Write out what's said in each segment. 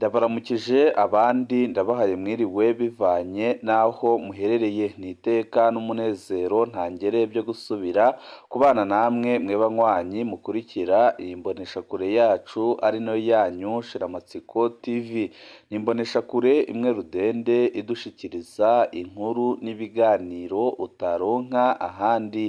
Ndabaramukije abandi ndabahaye mwiriwe bivanye n'aho muherereye. Ni iteka n'umunezero ntangere byo gusubira kubana namwe mwe banywanyi mukurikira iyi mboneshakure yacu ari nayo yanyu Shiramatsiko TV. Ni imboneshakure imwe rudende idushikiriza inkuru n'ibiganiro utaronka ahandi.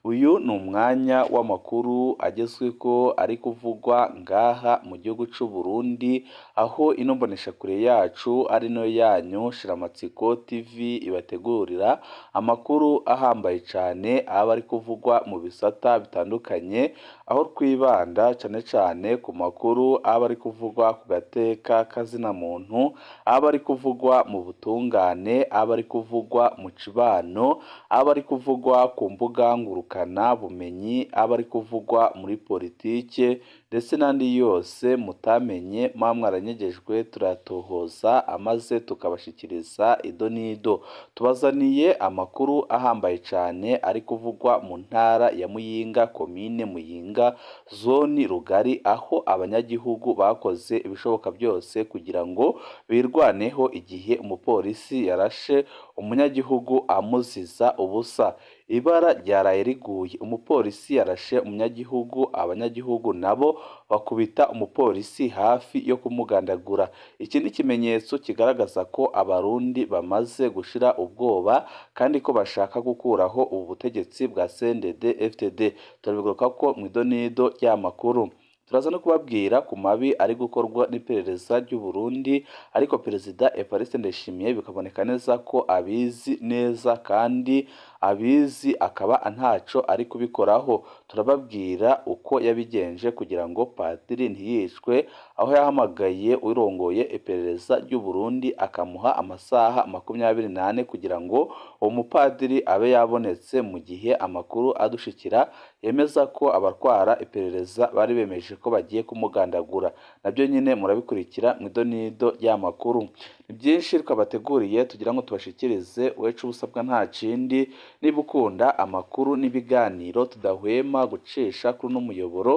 Uyu ni umwanya w'amakuru agezweko ari kuvugwa ngaha mu gihugu c'u Burundi, aho ino mboneshakure yacu ari nayo yanyu Shiramatsiko TV ibategurira amakuru ahambaye cane aba ari kuvugwa mu bisata bitandukanye, aho twibanda cane cane ku makuru aba ari kuvugwa ku gateka kazina muntu, aba ari kuvugwa mu butungane, aba ari kuvugwa mu cibano, aba ari kuvugwa ku mbuga ngurukana bumenyi, aba ari kuvugwa muri politike ndetse n'andi yose mutamenye muba mwaranyegejwe, turayatohoza amaze tukabashikiriza ido n'ido. Tubazaniye amakuru ahambaye cane ari kuvugwa mu ntara ya Muyinga, komine Muyinga, zoni Rugari, aho abanyagihugu bakoze ibishoboka byose kugira ngo birwaneho igihe umupolisi yarashe umunyagihugu amuziza ubusa. Ibara ryaraye riguye, umupolisi yarashe umunyagihugu, abanyagihugu nabo bakubita umupolisi hafi yo kumugandagura. Iki ni ikimenyetso kigaragaza ko Abarundi bamaze gushira ubwoba kandi ko bashaka gukuraho ubu butegetsi bwa CNDD FDD. Turabigarukako mw'idonido ry'amakuru. Turaza no kubabwira ku mabi ari gukorwa n'iperereza ry'u Burundi, ariko Perezida Evariste Ndayishimiye bikaboneka neza ko abizi neza kandi abizi akaba ntaco ari kubikoraho. Turababwira uko yabigenje kugira ngo padiri ntiyicwe, aho yahamagaye urongoye iperereza ry'u Burundi akamuha amasaha 24 kugira ngo uwo mupadiri abe yabonetse, mu gihe amakuru adushikira yemeza ko abatwara iperereza bari bemeje ko bagiye kumugandagura. Nabyo nyine murabikurikira mw'idonido ry'amakuru. Ni byinshi twabateguriye tugira ngo tubashikirize, wecu ubusabwa nta kindi, niba ukunda amakuru n'ibiganiro tudahwema gucisha kuri uno muyoboro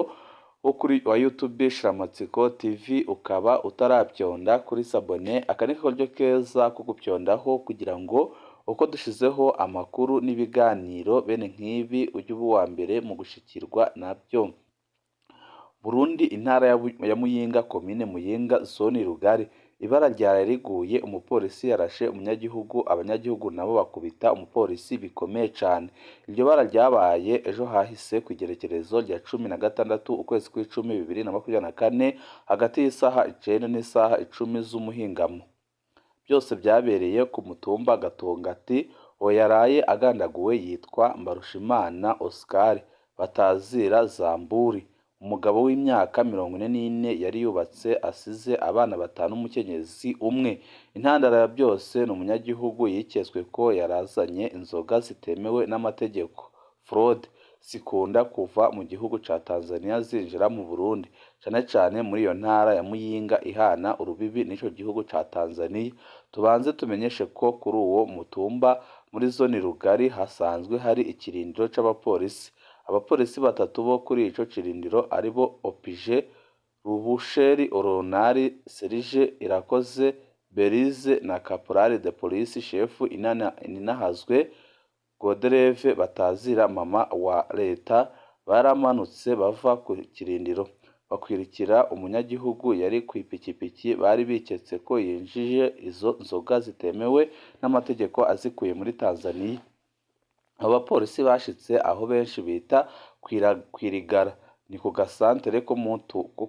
wo kuri wa YouTube Shiramatsiko TV, ukaba utarabyonda kuri s'abonner, aka ni karyo keza ko gupyondaho kugira ngo uko dushizeho amakuru n'ibiganiro bene nk'ibi ujye uba uwa mbere mu gushikirwa nabyo. Burundi, intara ya Muyinga, komine Muyinga, zone Rugari, ibara ryaraye riguye, umupolisi yarashe umunyagihugu, abanyagihugu nabo bakubita umupolisi bikomeye cane. Iryo bara ryabaye ejo hahise kw'igerekerezo rya 16 ukwezi kw'icumi 2024, hagati y'isaha 9 n'isaha 10 z'umuhingamo. Byose byabereye ku mutumba Gatongati. Uwo yaraye agandaguwe yitwa Mbarushimana Oscar batazira Zamburi, umugabo w'imyaka 44 yari yubatse asize abana batanu n'umukenyezi umwe. Intandaro ya byose ni umunyagihugu yiketswe ko yarazanye inzoga zitemewe n'amategeko, fraude, zikunda kuva mu gihugu ca Tanzania zinjira mu Burundi, cane cane muri iyo ntara ya Muyinga ihana urubibi n'ico gihugu ca Tanzania. Tubanze tumenyeshe ko kuri uwo mutumba muri zone Rugari hasanzwe hari ikirindiro c'abapolisi. Abapolisi batatu bo kuri ico kirindiro aribo OPG Rubusheri Oronari, Serge Irakoze Berize na Caporal de Police Chef Ininahazwe Godereve batazira mama wa leta, baramanutse bava ku kirindiro bakwirikira umunyagihugu yari kw'ipikipiki bari biketse ko yinjije izo nzoga zitemewe n'amategeko azikuye muri Tanzania. Abo bapolisi bashitse aho benshi bita kw'Irigara, ni ku gasantere ko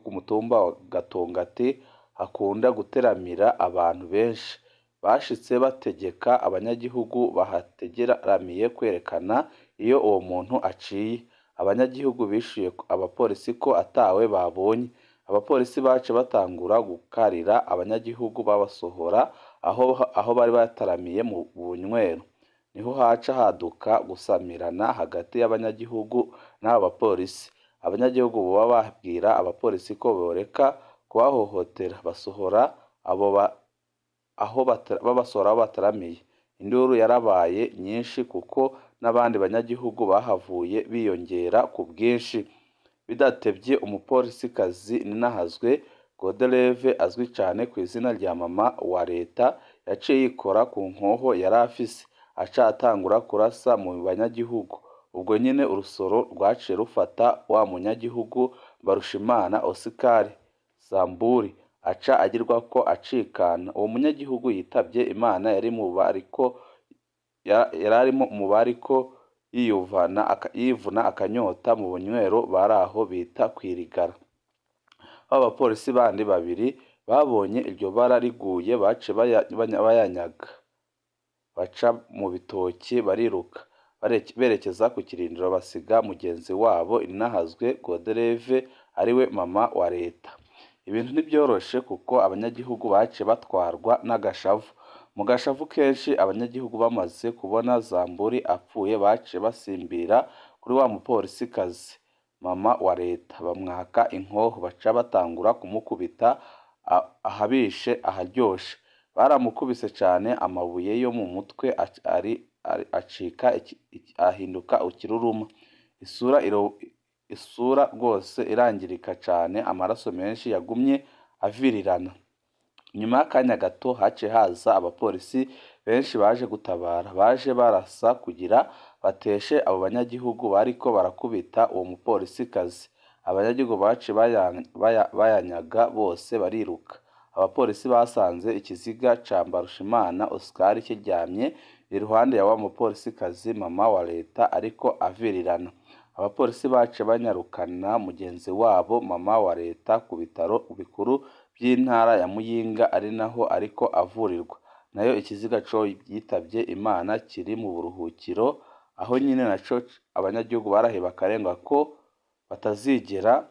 ku mutumba wa Gatongati hakunda guteramira abantu benshi. Bashitse bategeka abanyagihugu bahategeramiye kwerekana iyo uwo muntu aciye. Abanyagihugu bishuye abapolisi ko atawe babonye. Abapolisi bace batangura gukarira abanyagihugu babasohora aho bari bataramiye mu bunywero. Niho haca haduka gusamirana hagati y'abanyagihugu n'abo bapolisi. Abanyagihugu boba babwira abapolisi ko boreka kubahohotera, basohora abo aho babasohora aho bataramiye. Induru yarabaye nyinshi kuko n'abandi banyagihugu bahavuye biyongera ku bwinshi. Bidatevye umupolisikazi Ninahazwe Godeleve azwi cane ku izina rya mama wa leta yaciye yikora ku nkoho yari afise, aca atangura kurasa mu banyagihugu. Ubwo nyene urusoro rwaciye rufata wa munyagihugu Mbarushimana Oscar Zamburi, aca agirwako acikana. Uwo munyagihugu yitavye Imana yari mu bariko yararimo mu bariko yivuna akanyota mu bunywero baraho bita kwirigara. Ba bapolisi bandi babiri babonye iryo bara riguye baciye bayanyaga, baca mu bitoki bariruka berekeza ku kirindiro, basiga mugenzi wabo Ininahazwe Godeleve ariwe mama wa leta. Ibintu ntibyoroshe kuko abanyagihugu baciye batwarwa n'agashavu. Mu gashavu kenshi abanyagihugu bamaze kubona Zamburi apfuye baciye basimbira kuri wa mupolisikazi mama wa leta, bamwaka inkoho, baca batangura kumukubita ahabishe aharyoshe. Baramukubise cane amabuye yo mu mutwe acika ahinduka ikiruruma, isura rwose irangirika cane, amaraso menshi yagumye avirirana. Nyuma y'akanya gato haciye haza abapolisi benshi baje gutabara, baje barasa kugira bateshe abo banyagihugu bariko barakubita uwo mupolisikazi. Abanyagihugu baciye bayanyaga bose bariruka. Abapolisi basanze ikiziga ca Mbarushimana Oscar kiryamye iruhande ya wa mupolisikazi mama wa leta ariko avirirana. Abapolisi baciye banyarukana mugenzi wabo mama wa leta ku bitaro bikuru by'intara ya Muyinga, ari naho ariko avurirwa. Nayo ikiziga co yitavye Imana kiri mu buruhukiro, aho nyine naco abanyagihugu barahiye bakarenga ko batazigera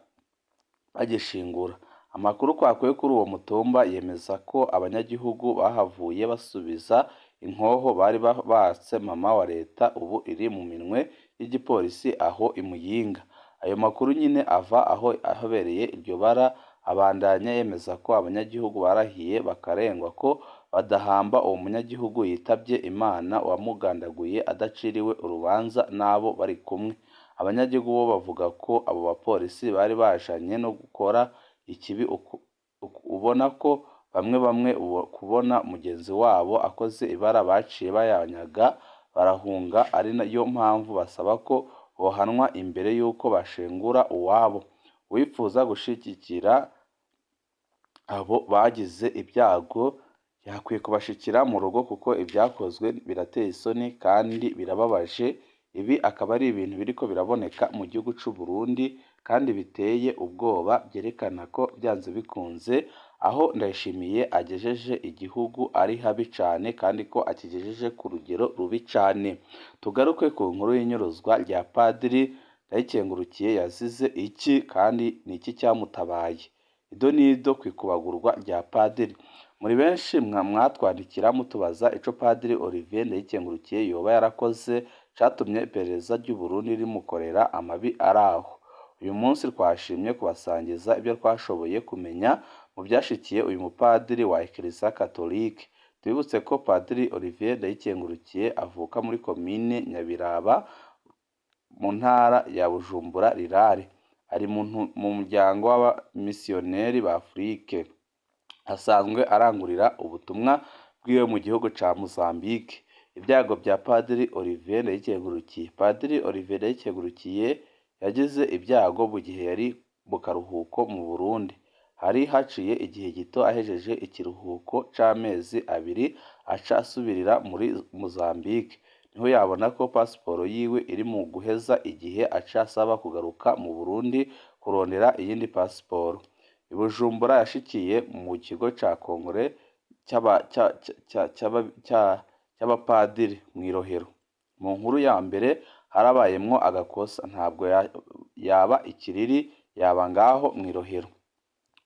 bagishingura. Amakuru twakuye kuri uwo mutumba yemeza ko abanyagihugu bahavuye basubiza inkoho bari batse mama wa leta, ubu iri mu minwe y'igipolisi aho i Muyinga. Ayo makuru nyine ava aho ahabereye iryo bara abandanya yemeza ko abanyagihugu barahiye bakarengwa ko badahamba uwo munyagihugu yitavye Imana wamugandaguye adaciriwe urubanza n'abo bari kumwe. Abanyagihugu bo bavuga ko abo bapolisi bari bajanye no gukora ikibi, ubona ko bamwe bamwe kubona mugenzi wabo akoze ibara baciye bayanyaga barahunga, ari nayo mpamvu basaba ko bohanwa imbere y'uko bashengura uwabo. Uwipfuza gushigikira abo bagize ibyago yakwiye kubashikira mu rugo, kuko ibyakozwe birateye isoni kandi birababaje. Ibi akaba ari ibintu biriko biraboneka mu gihugu c'u Burundi kandi biteye ubwoba, byerekana ko byanze bikunze aho Ndayishimiye agejeje igihugu ari habi cane kandi ko akigejeje ku rugero rubi cane. Tugaruke ku nkuru y'inyuruzwa rya Padiri Ndayikengurukiye, yazize iki kandi ni iki cyamutabaye? Ido n'ido kwikubagurwa rya Padiri. Muri benshi mwatwandikira mutubaza ico Padiri Olivier Ndayikengurukiye yoba yarakoze catumye iperereza ry'u Burundi rimukorera amabi araho. Uyu munsi twashimye kubasangiza ibyo twashoboye kumenya mu byashikiye uyu mupadiri wa Eklezia Katolike. Tubibutse ko Padiri Olivier Ndayikengurukiye avuka muri komine Nyabiraba mu ntara ya Bujumbura Rirare. Ari mu muryango w'abamisiyoneri ba Afrique. Asanzwe arangurira ubutumwa bwiwe mu gihugu ca Mozambique. Ibyago bya Padiri Olivier Ndayikengurukiye. Padiri Olivier Ndayikengurukiye yagize ibyago mu gihe yari mu karuhuko mu Burundi. Hari haciye igihe gito ahejeje ikiruhuko c'amezi abiri, aca asubirira muri Mozambique. Niho yabona ko pasiporo yiwe iri mu guheza igihe, aca asaba kugaruka mu Burundi kurondera iyindi pasiporo. I Bujumbura yashikiye mu kigo ca Kongere c'abapadiri mw'i Rohero. Mu nkuru ya mbere harabayemwo agakosa, ntabwo yaba ikiriri yaba ngaho mw'i Rohero.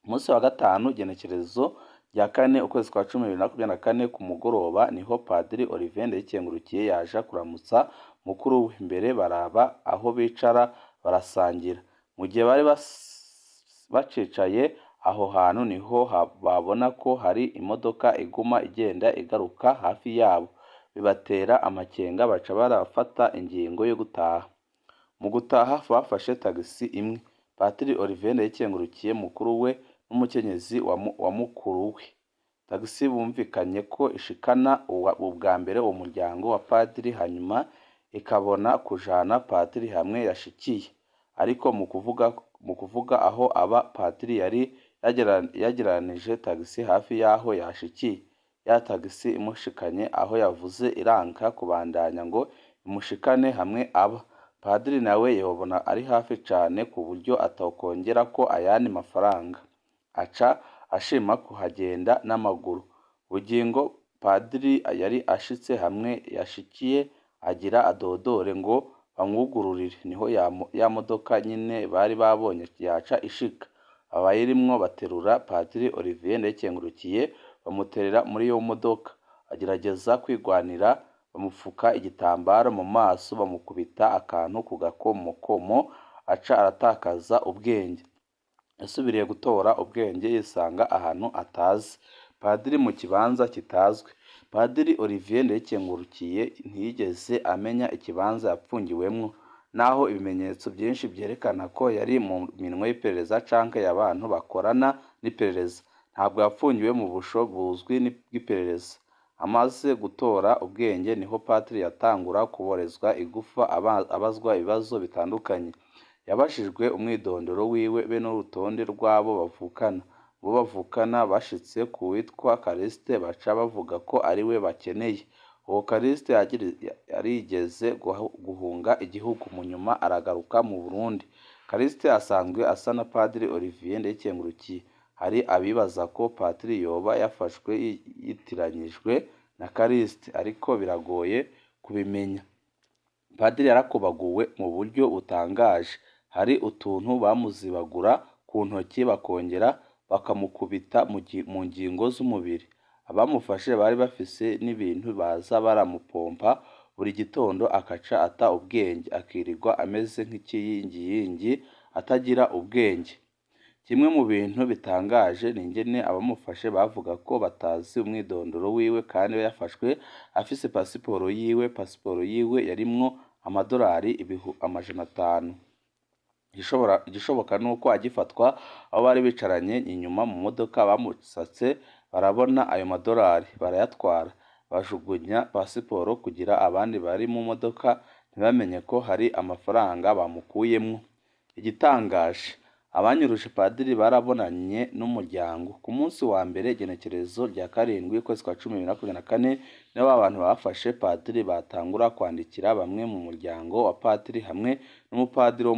Umunsi wa gatanu igenekerezo rya 4 ukwezi kwa 10 2024 ku mugoroba, niho Padiri Olivier Ndayikengurukiye yaja kuramutsa mukuru we. Mbere baraba aho bicara barasangira. Mu gihe bari bacicaye aho hantu, niho babona ko hari imodoka iguma igenda igaruka hafi yabo, bibatera amakenga, baca barafata ingingo yo gutaha. Mu gutaha bafashe tagisi imwe. Padiri Olivier Ndayikengurukiye, mukuru we n'umukenyezi wa mukuru we. Tagisi bumvikanye ko ishikana ubwa mbere uwo muryango wa padiri, hanyuma ikabona kujana padiri hamwe yashikiye. Ariko mu kuvuga aho aba, padiri yari yagereranije tagisi hafi y'aho yashikiye. Ya tagisi imushikanye aho yavuze, iranka kubandanya ngo imushikane hamwe aba. Padiri nawe yobona ari hafi cane ku buryo atokongerako ayandi mafaranga, aca ashima kuhagenda n'amaguru. Bugingo padiri yari ashitse hamwe yashikiye, agira adodore ngo bamwugururire, niho ya modoka nyene bari babonye yaca ishika. Abayirimwo baterura padiri Olivier Ndayikengurukiye, bamuterera muri iyo modoka. Agerageza kwigwanira, bamupfuka igitambaro mu maso, bamukubita akantu ku gakomokomo, aca aratakaza ubwenge. Yasubiriye gutora ubwenge yisanga ahantu atazi. Padiri mu kibanza kitazwi. Padiri Olivier Ndayikengurukiye ntiyigeze amenya ikibanza yapfungiwemwo, naho ibimenyetso byinshi byerekana ko yari mu minwe y'iperereza canke y'abantu bakorana n'iperereza. Ntabwo yapfungiwe mu busho buzwi bw'iperereza. Amaze gutora ubwenge niho padiri yatangura kuborezwa igufa, abazwa ibibazo bitandukanye. Yabajijwe umwidondoro wiwe be n'urutonde rw'abo bavukana. Abo bavukana bashitse ku witwa Callixte, baca bavuga ko ariwe bakeneye. Uwo Callixte yarigeze guhunga igihugu, mu nyuma aragaruka mu Burundi. Callixte asanzwe asa na padiri Olivier Ndayikengurukiye. Hari abibaza ko padiri yoba yafashwe yitiranyijwe na Callixte, ariko biragoye kubimenya. Padiri yarakubaguwe mu buryo butangaje. Hari utuntu bamuzibagura ku ntoki, bakongera bakamukubita mu ngingo z'umubiri. Abamufashe bari bafise n'ibintu baza baramupompa buri gitondo, akaca ata ubwenge, akirirwa ameze nk'ikiyingiyingi atagira ubwenge. Kimwe mu bintu bitangaje ni ingene abamufashe bavuga ko batazi umwidondoro wiwe kandi yafashwe afise pasiporo yiwe. Pasiporo yiwe yarimwo amadolari 500,000. Igishoboka nuko agifatwa, abo bari bicaranye inyuma mu modoka bamusatse, barabona ayo madolari barayatwara, bajugunya pasiporo kugira abandi bari mu modoka ntibamenye ko hari amafaranga bamukuyemwo. Igitangaje, abanyuruje padiri barabonanye n'umuryango. Ku munsi wa mbere, igenekerezo rya 7 ukwezi kwa 10 2024, niho ba bantu bafashe padiri batangura kwandikira bamwe mu muryango wa padiri hamwe n'umupadiri wo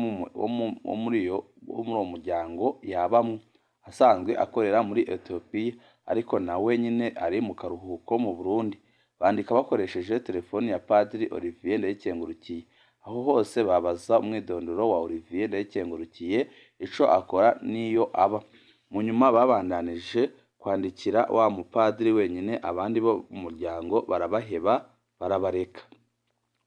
muri uwo muryango yabamwo, asanzwe akorera muri Ethiopia, ariko nawe nyine ari mu karuhuko mu Burundi. Bandika bakoresheje telefoni ya padiri Olivier Ndayikengurukiye. Aho hose babaza umwidondoro wa Olivier Ndayikengurukiye, ico akora n'iyo aba. Mu nyuma babandanije kwandikira wa mupadiri wenyine, abandi bo mu muryango barabaheba, barabareka.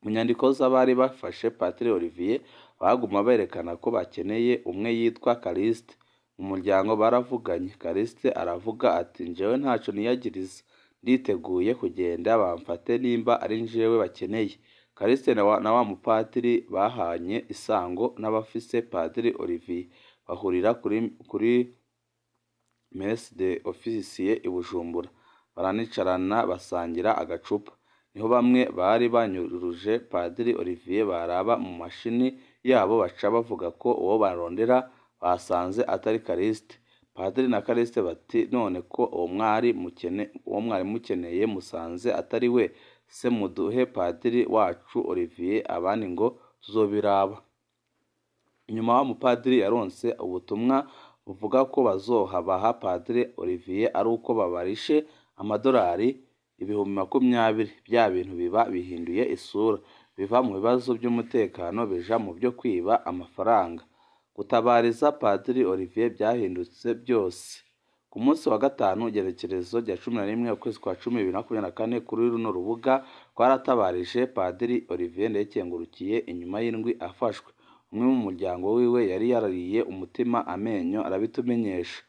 Mu nyandiko z'abari bafashe padiri Olivier, baguma berekana ko bakeneye umwe yitwa Callixte. Mu muryango baravuganye, Callixte aravuga ati: "Jewe ntaco niyagiriza, nditeguye kugenda, bamfate nimba ari jewe bakeneye." Callixte na wa mupadiri bahanye isango n'abafise padiri Olivier, bahurira kuri mess des officiers i Bujumbura, baranicarana, basangira agacupa. Niho bamwe bari banyuruje padiri Olivier baraba mu mashini yabo, baca bavuga ko uwo barondera basanze atari Callixte. Padiri na Callixte bati: "None ko uwo mwari mukeneye musanze atari we se, muduhe padiri wacu Olivier?" Abandi ngo: "Tuzobiraba." Inyuma wa mupadiri yaronse ubutumwa buvuga ko bazobaha padiri Olivier ari uko babarishe amadolari 20,000. Bya bintu biba bihinduye isura, biva mu bibazo by'umutekano bija mu byo kwiba amafaranga. Gutabariza padiri Olivier byahindutse byose. Ku munsi wa gatanu, igenekerezo rya 11 ukwezi kwa 10 2024, kuri runo rubuga twaratabarije padiri Olivier Ndayikengurukiye inyuma y'indwi afashwe. Umwe mu muryango wiwe yari yarariye umutima amenyo arabitumenyesha.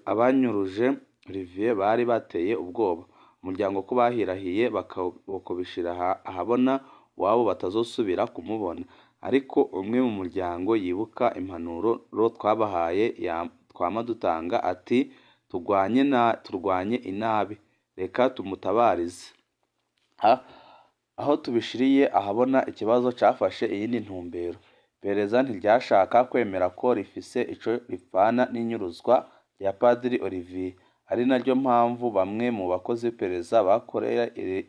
Abanyuruje Olivier bari bateye ubwoba umuryango ko bahirahiye bakobishira ahabona iwabo batazosubira kumubona. Ariko umwe mu muryango yibuka impanuro twabahaye. twama dutanga ati turwanye inabi, reka tumutabarize. Aho tubishiriye ahabona ikibazo cafashe iyindi ntumbero. Iperereza ntiryashaka kwemera ko rifise ico ripfana n'inyuruzwa rya Padiri Olivier, ari naryo mpamvu bamwe mu bakozi b'iperereza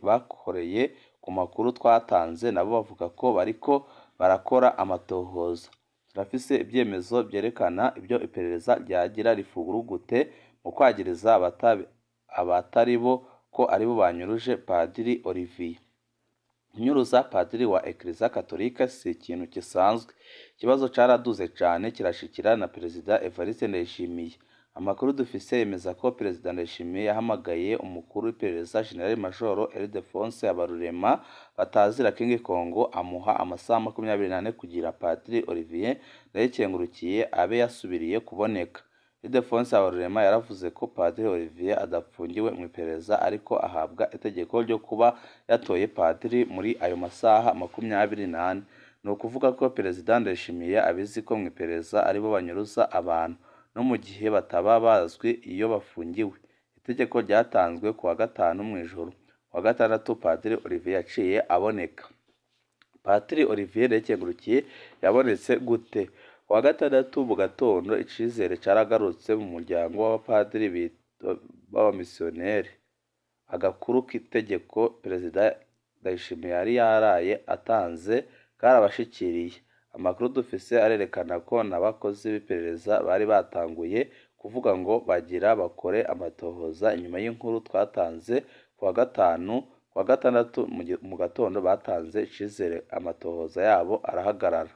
bakoreye ku makuru twatanze nabo bavuga ko bariko barakora amatohoza. Turafise ivyemezo vyerekana ivyo iperereza ryagira rifurugute mu kwagiriza abatari bo ko aribo banyuruje Padiri Olivier. Kunyuruza padiri wa Eklezia Katolika si ikintu gisanzwe. Ikibazo caraduze cane kirashikira na Perezida Evariste Ndayishimiye. Amakuru dufise yemeza ko Perezida Ndayishimiye yahamagaye umukuru w'iperereza General Major Ildephonse Habarurema batazira King Kong, amuha amasaha 24 kugira Padiri Olivier Ndayikengurukiye abe yasubiriye kuboneka. Ildephonse Habarurema yaravuze ko Padiri Olivier adapfungiwe mu iperereza, ariko ahabwa itegeko ryo kuba yatoye padiri muri ayo masaha 24. Ni ukuvuga ko Perezida Ndayishimiye abizi ko mu iperereza aribo banyuruza abantu, no mu gihe bataba bazwi iyo bafungiwe. Itegeko ryatanzwe ku wa gatanu mw'ijoro. Ku wa gatandatu Padiri Olivier yaciye aboneka. Padiri Olivier Ndayikengurukiye yabonetse gute? Ku wa gatandatu mu gatondo icizere caragarutse mu muryango w'abapadiri b'abamisiyoneri. Agakuru k'itegeko Perezida Ndayishimiye yari yaraye atanze karabashikiriye. Amakuru dufise arerekana ko n'abakozi b'iperereza bari batanguye kuvuga ngo bagira bakore amatohoza inyuma y'inkuru twatanze ku wa gatanu. Ku wa gatandatu mu gatondo batanze icizere, amatohoza yabo arahagarara.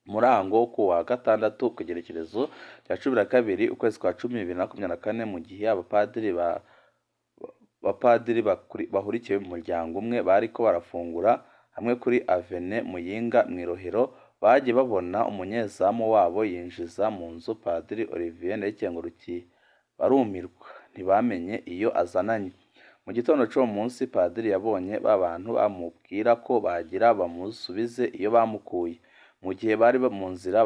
Murango wo ku wa gatandatu ku igerekerezo rya 12 ukwezi kwa cumi 2024, mu gihe abapadiri bahurikiye mu muryango umwe bariko barafungura hamwe kuri Avenue Muyinga mw'i Rohero, bagiye babona umunyezamu wabo yinjiza mu nzu Padiri Olivier Ndayikengurukiye, barumirwa, ntibamenye iyo azananye. Mu gitondo c'uwo munsi padiri yabonye ba bantu bamubwira ko bagira bamusubize iyo bamukuye. Mu gihe bari mu nzira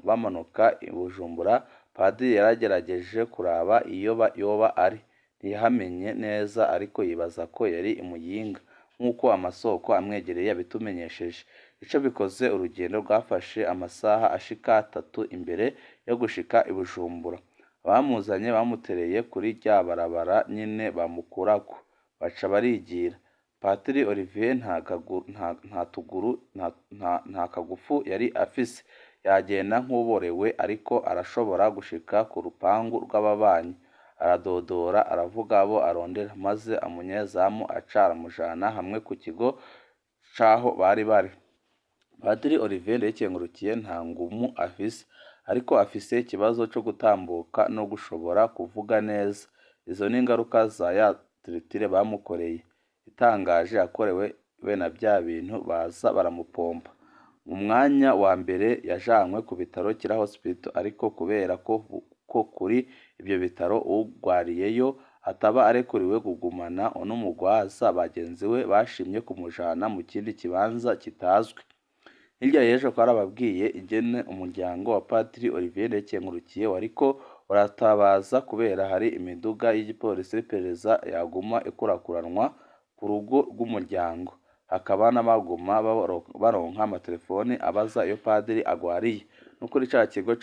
bamanuka i Bujumbura, padiri yaragerageje kuraba iyo yoba ari, ntiyahamenye neza ariko yibaza ko yari i Muyinga, nk'uko amasoko amwegereye yabitumenyesheje. Ico bikoze urugendo rwafashe amasaha ashika atatu imbere yo gushika i Bujumbura. Abamuzanye bamutereye kuri rya barabara nyene bamukurako, baca barigira. Padiri Olivier nta kagufu yari afise, yagenda nk'uborewe, ariko arashobora gushika ku rupangu rw'ababanyi, aradodora, aravuga abo arondera, maze umunyezamu aca aramujana hamwe ku kigo c'aho bari bari. Padiri Olivier Ndayikengurukiye nta ngumu afise, ariko afise ikibazo co gutambuka no gushobora kuvuga neza. Izo ni ingaruka za ya torture bamukoreye itangaje yakorewe bene bya bintu baza baramupompa. Mu mwanya wa mbere yajanywe ku bitaro Kira Hospital, ariko kubera ko kuri ivyo bitaro uwugwariyeyo ataba arekuriwe kugumana n'umugwaza, bagenzi we bashimye kumujana mu kindi kibanza kitazwi. Hirya y'ejo twarababwiye ingene umuryango wa Padiri Olivier Ndayikengurukiye wariko uratabaza kubera hari imiduga y'igipolisi n'iperereza yaguma ikurakuranwa ku rugo rw'umuryango, hakaba n'abaguma baronka amatelefoni abaza iyo padiri agwariye. No kuri ca kigo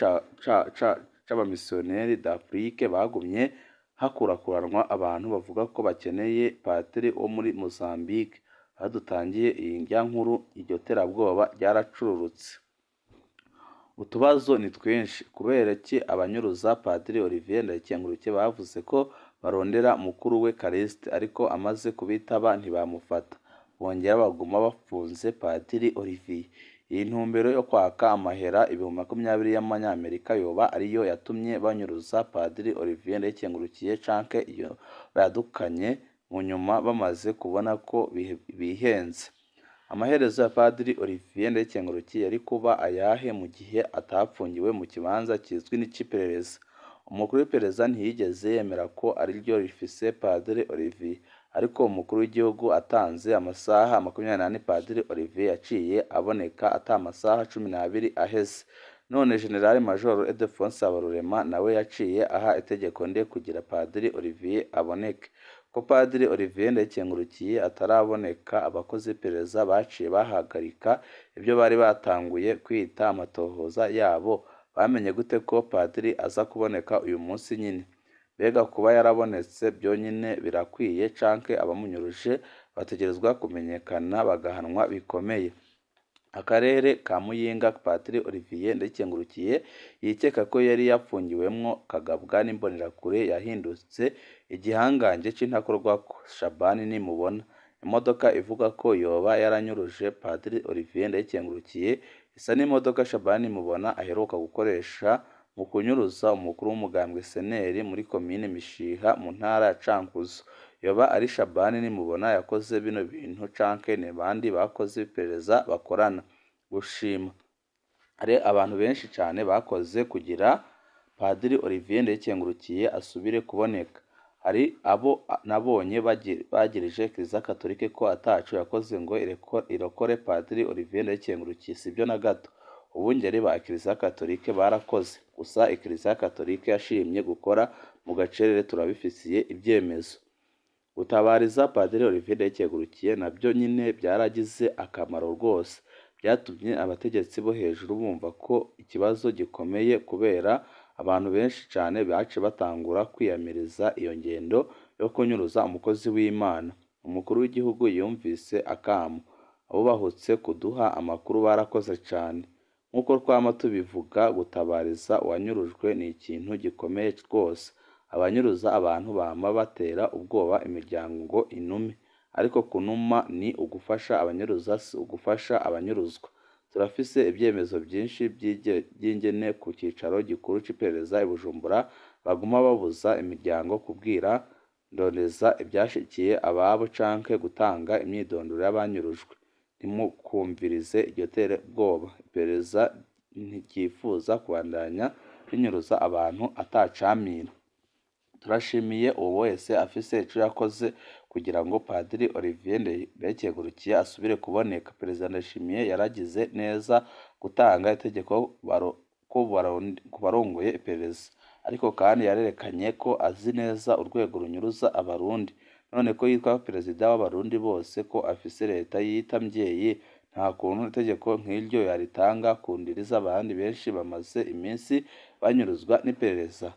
c'abamisiyoneri d'Afrique bagumye hakurakuranwa abantu bavuga ko bakeneye padiri wo muri Mozambique. Aho dutangiye iyi nkuru iryo terabwoba ryaracururutse. Utubazo ni twinshi. Kubera iki abanyuruza Padiri Olivier Ndayikengurukiye bavuze ko barondera mukuru we Callixte, ariko amaze kubitaba ntibamufata, bongera baguma bapfunze Padiri Olivier? Iyi ntumbero yo kwaka amahera 20,000 y'amanyamerika yoba ariyo yatumye banyuruza Padiri Olivier Ndayikengurukiye, canke iyo bayadukanye mu nyuma bamaze kubona ko bihenze? Amaherezo ya Padiri Olivier Ndayikengurukiye yari kuba ayahe mu gihe atapfungiwe mu kibanza kizwi n'iciperereza? Umukuru w'iperereza ntiyigeze yemera ko ariryo rifise Padiri Olivier, ariko umukuru w'igihugu atanze amasaha 24 Padiri Olivier yaciye aboneka ata masaha 12 aheze. None General Major Ildephonse Habarurema nawe yaciye aha itegeko nde kugira Padiri Olivier aboneke? Ko Padiri Olivier Ndayikengurukiye ataraboneka, abakozi b'iperereza baciye bahagarika ibyo bari batanguye kwita amatohoza yabo. Bamenye gute ko Padiri aza kuboneka uyu munsi nyine? Mbega kuba yarabonetse byonyine birakwiye, canke abamunyuruje bategerezwa kumenyekana bagahanwa bikomeye? Akarere ka Muyinga Padiri Olivier Ndayikengurukiye yikeka ko yari yapfungiwemwo kagabwa n'imbonerakure yahindutse igihangange c'intakorwako. Shabani Nimubona. Imodoka ivuga ko yoba yaranyuruje Padiri Olivier Ndayikengurukiye isa n'imodoka Shabani Nimubona aheruka gukoresha mu kunyuruza umukuru w'umugambwe CNL muri komine Mishiha mu ntara ya Cankuzo. Yoba ari Shabani Nimubona yakoze bino bintu canke ni bandi bakoze iperereza bakorana? Gushima. Hari abantu benshi cane bakoze kugira Padiri Olivier Ndayikengurukiye asubire kuboneka. Hari abo nabonye bagirije Kiliziya Katolike ko ataco yakoze ngo irokore Padiri Olivier Ndayikengurukiye. Sibyo na gato. Ubungeri ba Kiliziya Katolike barakoze. Gusa Kiliziya Katolike yashimye gukora mu gacerere, turabifitiye ibyemezo. Gutabariza Padiri Olivier Ndayikengurukiye nabyo nyine byaragize akamaro rwose. Byatumye abategetsi bo hejuru bumva ko ikibazo gikomeye, kubera abantu benshi cane baciye batangura kwiyamiriza iyo ngendo yo kunyuruza umukozi w'Imana. Umukuru w'igihugu yumvise akamo. Abubahutse kuduha amakuru barakoze cane. Nk'uko twama tubivuga, gutabariza uwanyurujwe ni ikintu gikomeye rwose. Abanyuruza abantu bama batera ubwoba imiryango ngo inume. Ariko kunuma ni ugufasha abanyuruza, si ugufasha abanyuruzwa. Turafise ibyemezo byinshi by'ingene ku cicaro gikuru c'iperereza i Bujumbura baguma babuza imiryango kubwira ndondeza ivyashikiye ababo canke gutanga imyidondoro y'abanyurujwe. Ntimukumvirize iryo terabwoba. Iperereza ntiryifuza kubandanya rinyuruza abantu atacamira. Turashimiye uwo wese afise ico yakoze kugira ngo Padiri Olivier Ndayikengurukiye asubire kuboneka. Perezida Ndayishimiye yaragize neza gutanga itegeko ku barongoye iperereza. Ariko kandi yarerekanye ko azi neza urwego runyuruza abarundi. None ko yitwa perezida w'abarundi bose, ko afise leta yita mvyeyi, nta kuntu itegeko nk'iryo yaritanga ku ndiri z'abandi benshi bamaze iminsi banyuruzwa n'iperereza?